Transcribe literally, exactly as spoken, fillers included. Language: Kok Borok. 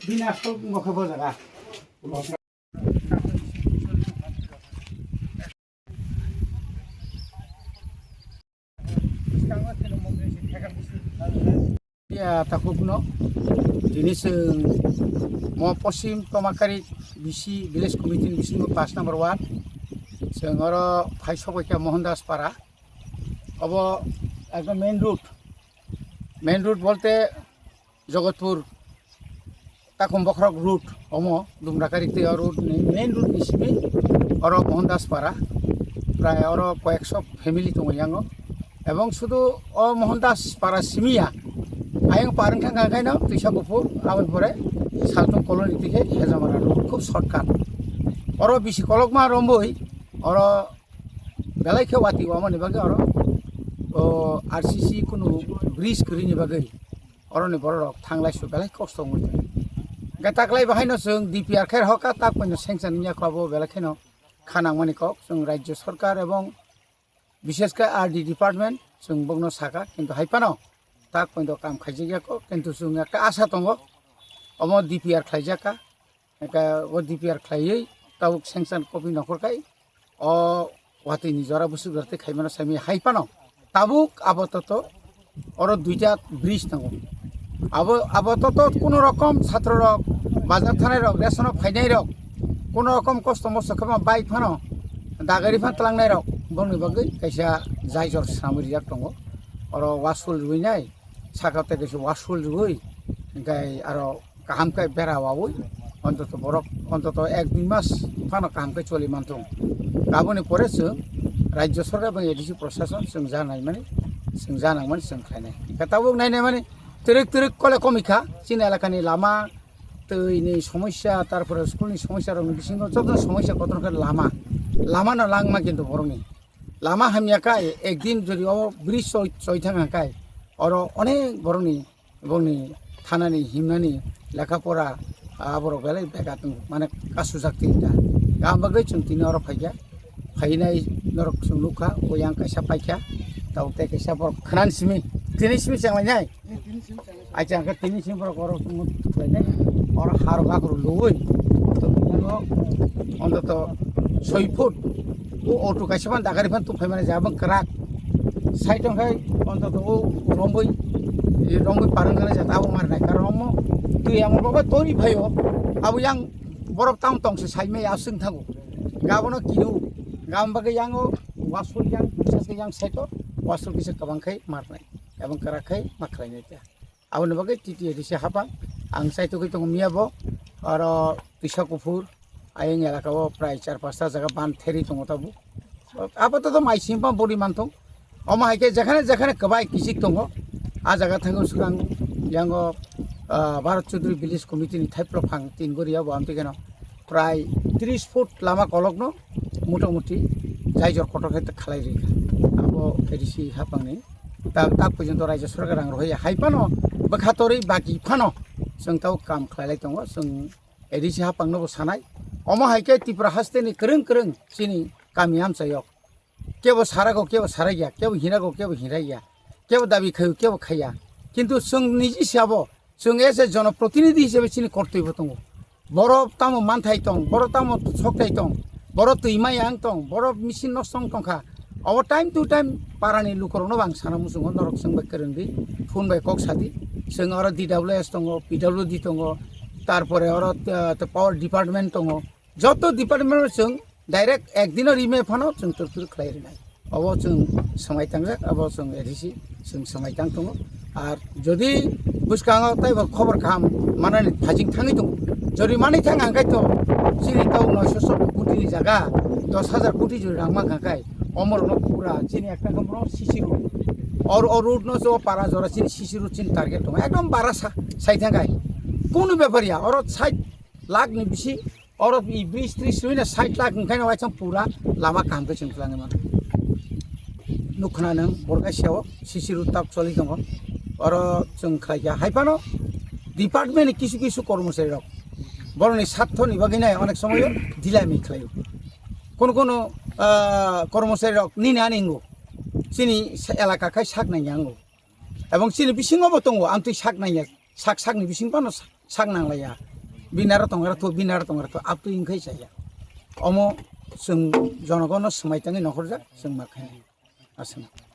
Bini asol wngkha bo jaga. Ya, takhukno tini chwng mo Poschim Tomakari B C Village Committee ni bisingo pash number ward. Chwng oro phai sokoi kha Mohandas Para. Obo ekdom main road. Main road bolte Jogotpur Takum Bokhorok road, omo Dumrakari tei o road ni main road ni simi oro Mohandas Para, prai oro koyekso family tongo yango, ebong sudu o Mohandas Para simi ya, ayang par wngkha kha kaino Twisa Kuphur, aboni pore Saltung Colony tei khe Hejamara road, khub shortcut. Oro bisi kolokma romboi, oro belai khe wati wamani bagwi oro o R C C kunu bridge kwrwini bagwi. Oroni bororok thanglai su belai kosto wngwi tongo. Hwnkhe taklai bahaino chwng D P R khe hoka tak poino sanction wngya kho abo belai kheno kha nangmani kok. Chwng Rajya Sarkar ebong bishesh khe R D department chwng bokno saka, kintu hai phano tak poino kam khaijak ya kho, kintu chwng ekta asa tongo omo D P R khlaijak kha. Hwnkhe o D P R khlaiwi tabuk sanction copy nokhor khai o watwi ni jora bwswk jora tei khaimano saimanya hai phano tabuk apatot oro duita bridge tongo. Abo apatot kuno rokom chhatro rok, bazar thanai rok, ration o phainai rok, kuno rokom kosto mosto khe ma bai phano dagari phan twlangnai rok bongni bagwi kaisa jaijor swnamwi rijak tongo. Oro wasul rwinai saka tei kaisa wasul rwui hwnkhe aro kaham khe bera waui, ontoto borok ontoto ek dui mas phano kaham khe choli manthung. Aboni pore chwng Rajya Sarkar ebong A D C Prashason chwng ja naimani, chwng ja nangmani chwng khlainai. Hwnkhe tabuk nainai mani twrwk twrwk kole komikha chini elakani lama, twi ni somosya, tarpore school ni somosya rokni bisingo joto somosya kotor khe lama, lama no langma kintu borokni. Lama hamya kha, ekdin jodi o bridge choi, choi thang kha, oro onek borokni, borokni thanani, himnani, lekha pora, ah, borok belai beka tongo, mane kasujak twi ta. Gam bagwi chwng tini oro phaikha, phainai norok chwng nukha, o yang kaisa paikha, tabuk tei kaisa borok khwnani simi, tini simi chenglainai. Acha, hwnkhe tini simi borok oro tongma khlainai, oro harok akhoro luwi, to tongma ontoto soi foot, o auto kaisa phan dagari phan tubuphaimani jabon kwrak. Side hwnkhe ontoto o romboi, e romboi parwngjaknai jata abo marinai, karon omo twi amo bobo tori phaio, abo yang borok tamo tongse saimai aswng thango, gabono kinu, gabon bagwi yango wasol yang, bisase yang side o wasol kisa kwbang khai marnai, ebong kwrak khai ma khlainai ta. Aboni bagwi T T A D C hapang ang chaitugwi tongo miya bo, oro Twisa Kuphur ayang elaka o prai char pasta jaga ban theri tongo tabuk. Apatot mai simi pha bori manthung. Omo hai khe jekhane jekhane kwbai kichik tongo. A jaga thango swkang yango, ah, Bharat Chaudhary Village Committee ni thaiplok phang tin gori abo amtwi kheno prai tris foot lama kolokno motamuti jaijor kotor khe khalai rikha. Abo A D C hapangni ta, ta porjonto Rajya Sarkar rang rohorya hai phano bwkha torwi baki phano chwng tabo kam khlailai tongo, chwng A D C hapangno bo sanai. Omo hai khe Tripura hasteni kwrwng kwrwng chini kami amchaio kebo sarago, kebo sarai ya, kebo hirago, kebo hirai ya, kebo dabi khaio, kebo khaiya. Kintu chwng niji se abo, chwng as a jonoprotinidhi hisabe chini kortoi bo tongo. Borok tamo manthai tong, borok tamo sokthai tong, borok twi mayang tong, borok machine nosto wng tongkha. Obo time to time parani lukurokno bo ang sana muchungo, norok chwng bai kwrwngdi, phone bai kok sadi. Chwng oro D W S tongo, P W D tongo, tarpore oro, uh, power department tongo. Joto department o chwng direct ekdino rimai phano chwng twrwk twrwk khlai rinai. Obo chwng swmai tangjak, abo chwng A D C chwng swmai tang tongo. Ar jodi bwskango taibo khobor kaham manani phajing thangwi tongo, jodi manwi thang ang khaito chini tau noisho sotto koti ni jaga dos hajar koti jodi rang mankha khai, omorokno pura chini ekta khe bono C C road. Or o road no jo para jora chini C C road chini target tongo, ekdom bara sa sai thang khai. Kunu bepar ya, oro sait lakh ni bisi, oro i bris tris rwina sait lakh wngkhaino waisa pura lama kaham khe chwng twlangwi mano. Nukkhna nwng borok kaisa o C C road tak choli tongo, oro chwng khlai kha hai phano department ni kisu kisu kormosari rok borokni sarthoni bagwi nai onek somoyo dilami khlaio. Kono kono, ah, kormosari rok nini ani wngo, chini elaka khai sak nangya wngo. Ebong chini bisingo bo tongo, amtwi sak nangya. sak sakni bising phano sak, sak nanglaiya. Bini aro tongrai tho, bini aro tongrai tho, abtwi wngkhai chaya. Omo chwng jonogono swmai tangwi nokhorjak, chwng ma khainai. Aswk.